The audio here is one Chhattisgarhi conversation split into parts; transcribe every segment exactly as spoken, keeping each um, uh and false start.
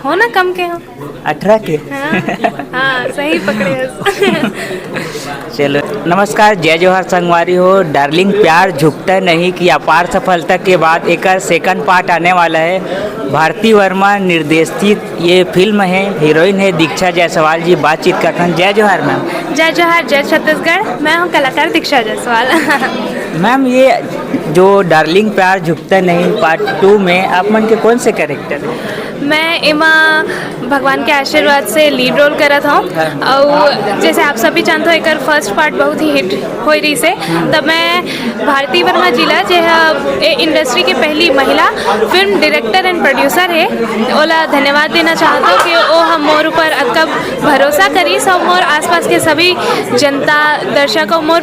हो ना, कम के हो। अठारह के। हाँ, हाँ, सही पकड़े हस। चलो, नमस्कार, जय जोहार संगवारी हो। डार्लिंग प्यार झुकता नहीं की अपार सफलता के बाद एकर सेकंड पार्ट आने वाला है। भारती वर्मा निर्देशित ये फिल्म है, हीरोइन है दीक्षा जायसवाल जी। बातचीत करथन। जय जोहार मैम। जय जोहार, जय छत्तीसगढ़। मैं हूँ कलाकार दीक्षा जायसवाल। मैम, ये जो डार्लिंग प्यार झुकता नहीं पार्ट टू में आप मन के कौन से कैरेक्टर है? मैं एमा भगवान के आशीर्वाद से लीड रोल करत हूँ। हाँ। और जैसे आप सभी जानते हो, एकर फर्स्ट पार्ट बहुत ही हिट होई रहिस हे। तब मैं भारती वर्मा जी ला, जे ह ए इंडस्ट्री के पहली महिला फिल्म डायरेक्टर एंड प्रोड्यूसर हे, ओला धन्यवाद देना चाहत हूँ कि ओ हम मोर ऊपर अतका भरोसा करिस और मोर आसपास के सभी जनता, दर्शक और मोर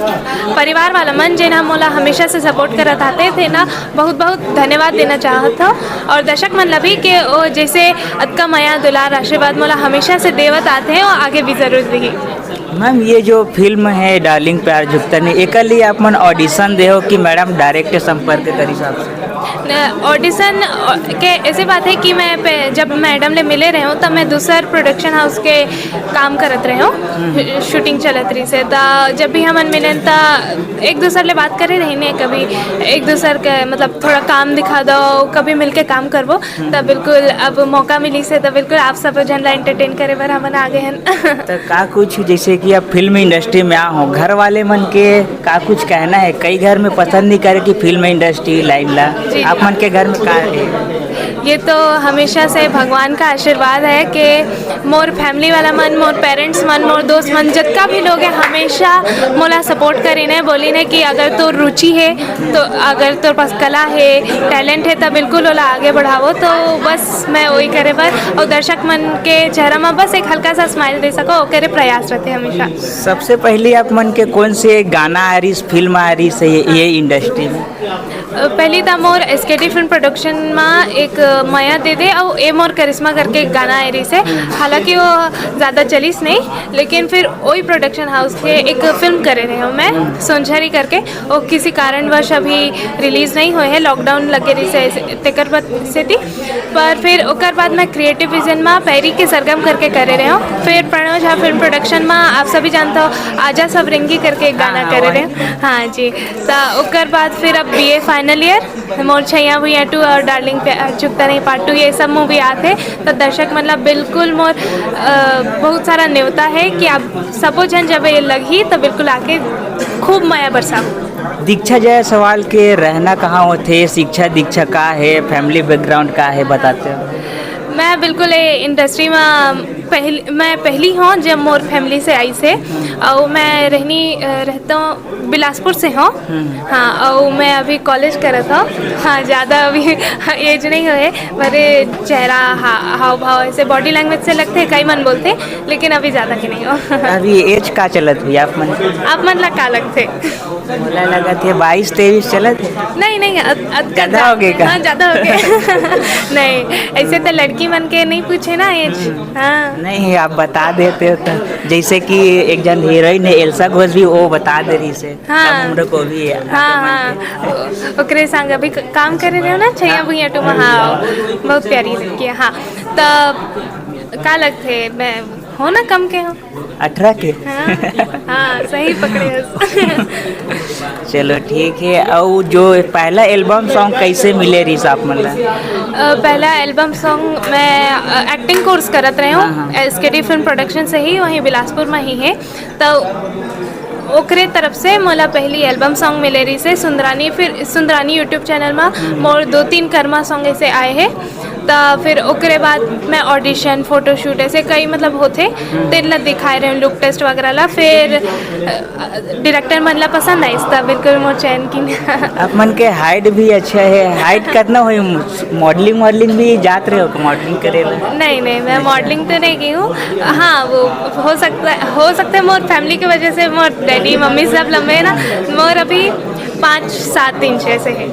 परिवार वाला मन, जेन ह मोला हमेशा से सपोर्ट करत आते थे ना, बहुत बहुत धन्यवाद देना चाहत हूँ। और दर्शक मन ला भी कि ओ जैसे अतका मया, दुलार, आशीर्वाद मोला हमेशा से देवत आते हैं, वो आगे भी जरूर दिही। मैम, ये जो फिल्म है डार्लिंग प्यार झुकता नहीं, एकर लिए आप मन ऑडिशन दे हो कि मैडम डायरेक्ट संपर्क करिस आपसे? न, ऑडिशन, अ, के ऐसी बात है कि मैं पे-, जब मैडम ले मिले रहे हूँ, तब मैं दूसर प्रोडक्शन हाउस के काम करत रहे हूँ, शूटिंग चलत रही से, त जब भी हमन मिलन, त एक दूसर ले बात करे रही ने, कभी एक दूसर के, मतलब, थोड़ा काम दिखा दो, कभी मिलके काम करबो, त बिल्कुल अब मौका मिली से, त बिल्कुल आप सब झन ला एंटरटेन करे बर हमन आ गए हन। तो का कुछ, जैसे कि आप फिल्म इंडस्ट्री में आ हो, घर वाले मन के का कुछ कहना है? कई घर में पसंद नहीं करे कि फिल्म इंडस्ट्री लाइन ला, जी, आप जी। मन के घर में का है? ये तो हमेशा से भगवान का आशीर्वाद है कि मोर फैमिली वाला मन, मोर पेरेंट्स मन, मोर दोस्त मन, जितना भी लोग हैं, हमेशा मोला सपोर्ट करीन हे, बोलीन हे कि अगर तोर रुचि है, तो अगर तोर पास कला है, टैलेंट है, तो बिल्कुल ओला आगे बढ़ावो। तो बस मैं वही करे बर और दर्शक मन के चेहरा में बस एक हल्का सा स्माइल दे सको, ओकरे प्रयास रहते हमेशा। सबसे पहले आप मन के कौन से गाना आ रही, फिल्म आ रही से ये, ये इंडस्ट्री में? पहली त मोर एसकेडी फिल्म प्रोडक्शन में एक मया दे दे और ए मोर करिश्मा करके एक गाना आए रही से, हालांकि वो ज़्यादा चलिस नहीं, लेकिन फिर वही प्रोडक्शन हाउस के एक फिल्म करे रहे हूँ मैं, सोनझरी करके। वो किसी कारणवश अभी रिलीज नहीं हुए है, लॉकडाउन लगे रही से, तेकर वजह से थी। पर फिर ओकर बाद मैं क्रिएटिव विजन में पैरी के सरगम करके करे रहे हूँ। फिर प्रणव झा फिल्म प्रोडक्शन में आप सभी जानते हो, आजा सब रेंगी करके एक गाना हाँ, करे रहे हूँ। हाँ जी। तो ओकर बाद फिर अब बीए फाइनल ईयर, मोर छैया भुइया टू और डार्लिंग प्यार झुकता नहीं पार्ट टू, ये सब मूवी आते। तो दर्शक मतलब बिल्कुल मोर, अ, बहुत सारा न्योता है कि आप सबो झन जब ये लगही तो बिल्कुल आके खूब मया बरसाओ। दीक्षा जायसवाल के रहना कहाँ होथे, शिक्षा दीक्षा का है, फैमिली बैकग्राउंड का है, बताते हो? मैं बिल्कुल ये इंडस्ट्री में पहली, मैं पहली हूँ जब मोर फैमिली से आई से, और मैं रहनी, अ, रहता हूँ बिलासपुर से हूँ। हाँ, और मैं अभी कॉलेज करत हूँ। हाँ, ज़्यादा अभी एज नहीं हुए, मेरे चेहरा, हा-, हाव भाव ऐसे बॉडी लैंग्वेज से लगते हैं, कई मन बोलते हैं, लेकिन अभी ज़्यादा के नहीं हो। अभी एज का चलत हुई आप मन? आप मन ला का लगते? मोला लगत है बाईस तेईस चलत है। नहीं, नहीं, अत-, अतका ज्यादा हो गए का? हाँ, ज्यादा हो गए। नहीं, ऐसे तो लड़की मन के नहीं पूछे ना एज। हाँ। नहीं, आप बता देते हो तो। जैसे कि एक जन हीरोइन है एल्सा घोष भी, वो बता दे रही से। हाँ। हम लोग को भी है। हाँ, हाँ। ओकरे संग अभी क-, काम करे रहे हो ना, छैया भुइया टू में। हाँ, बहुत प्यारी लड़की है। हाँ, तो का लगते, मैं हो ना कम के हो। अठारह के? हाँ, हाँ, सही पकड़े हस। चलो ठीक है। और जो पहला एल्बम सॉन्ग कैसे मिले रहीस आप मन ला? अ, पहला एल्बम सॉन्ग मैं, अ, एक्टिंग कोर्स करत रहे हूँ, हाँ, हाँ। एसकेडी फिल्म प्रोडक्शन से ही, वहीं बिलासपुर में ही है। तो ओकरे तरफ से मोला पहली एल्बम सॉन्ग मिले रहीस हे सुंदरानी, फिर सुंदरानी YouTube चैनल में मोर दो तीन कर्मा सॉन्ग ऐसे आए हैं। त फिर ओकरे बाद मैं ऑडिशन, फोटोशूट ऐसे कई मतलब होथे, तेन ला दिखाए रहे हूँ, लुक टेस्ट वगैरह ला। फिर, अ, डायरेक्टर मन ला पसंद आइस, त बिल्कुल मोर चयन किन। आप मन के हाइट भी अच्छा है, हाइट कितना होई? मॉडलिंग, मॉडलिंग भी जात रहे हो, मॉडलिंग करे ला? नहीं, नहीं, मैं मॉडलिंग तो नहीं की हूँ। हाँ, वो हो सकता है, हो सकता है मोर फैमिली की वजह से मोर डैडी, मम्मी सब लंबे हैं ना, मोर अभी पाँच सात इंच ऐसे है।